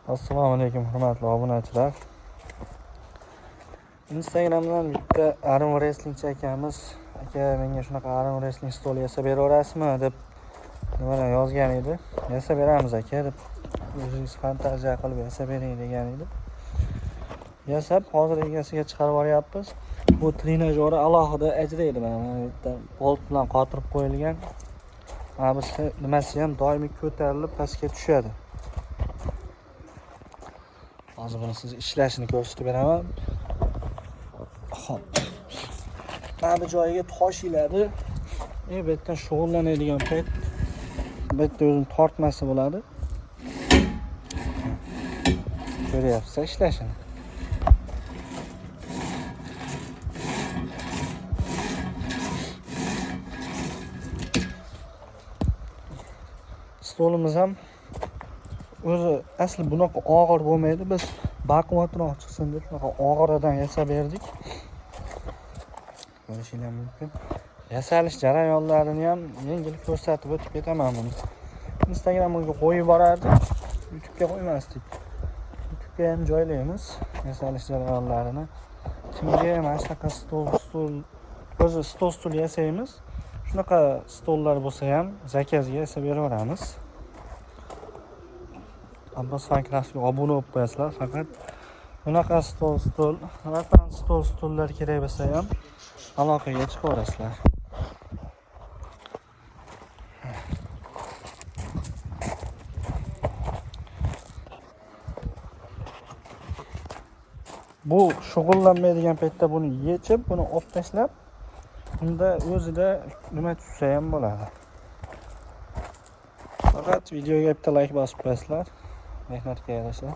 Assalomu alaykum, hurmatli obunachilar. Instagramdan bitta arm wrestlingchi akamiz, aka menga shunaqa arm wrestling stoli yasab beraverasizmi deb nimalar yozgan edi. Yasab beramiz aka deb, o'zingiz fantaziya qilib yasab bering degan edi. Yasab hozir egasiga chiqarib yuboryapmiz. Bu trenajori alohida ajraydi, mana bu yerda bolt bilan qotirib qo'yilgan. Mana bu nimasi ham doimiy ko'tarilib pastga tushadi. Hozir buni sizga ishlashini ko'rsatib beraman. Xo'p. Mana bu joyiga toshiladi. Bu yerdan shug'ullanadigan payt bu yerda o'zini tortmasi bo'ladi. Ko'ryapsiz ishlashini. Stolimiz ham o'zi asli bunaqa og'ir bo'lmaydi. Biz baquvvatroq chiqsin deb shunaqa og'iridan yasab berdik. Ko'rishinglar mumkin. Yasalish jarayonlarini ham yengil ko'rsatib o'tib ketaman buni. Instagramga qo'yib borardik, YouTube'ga qo'ymasdik. YouTube'ga ham joylaymiz yasalish jarayonlarini. Kimga mana shunaqa stol, o'zi stol stul yasaymiz. Shunaqa stollar bo'lsa ham zakazga yasab beraveramiz. Abbos Fancraftga obuna bo'lib qo'yasizlar. Faqat bunaqa stol, ratan stol, stullar kerak bo'lsa ham aloqaga chiqaverasizlar. Bu shug'ullanmaydigan paytda buni yechib, buni olib tashlab, unda o'zida nima tushsa ham bo'ladi. Faqat videoga bitta like bosib qo'yasizlar. Mehnatga yarasha.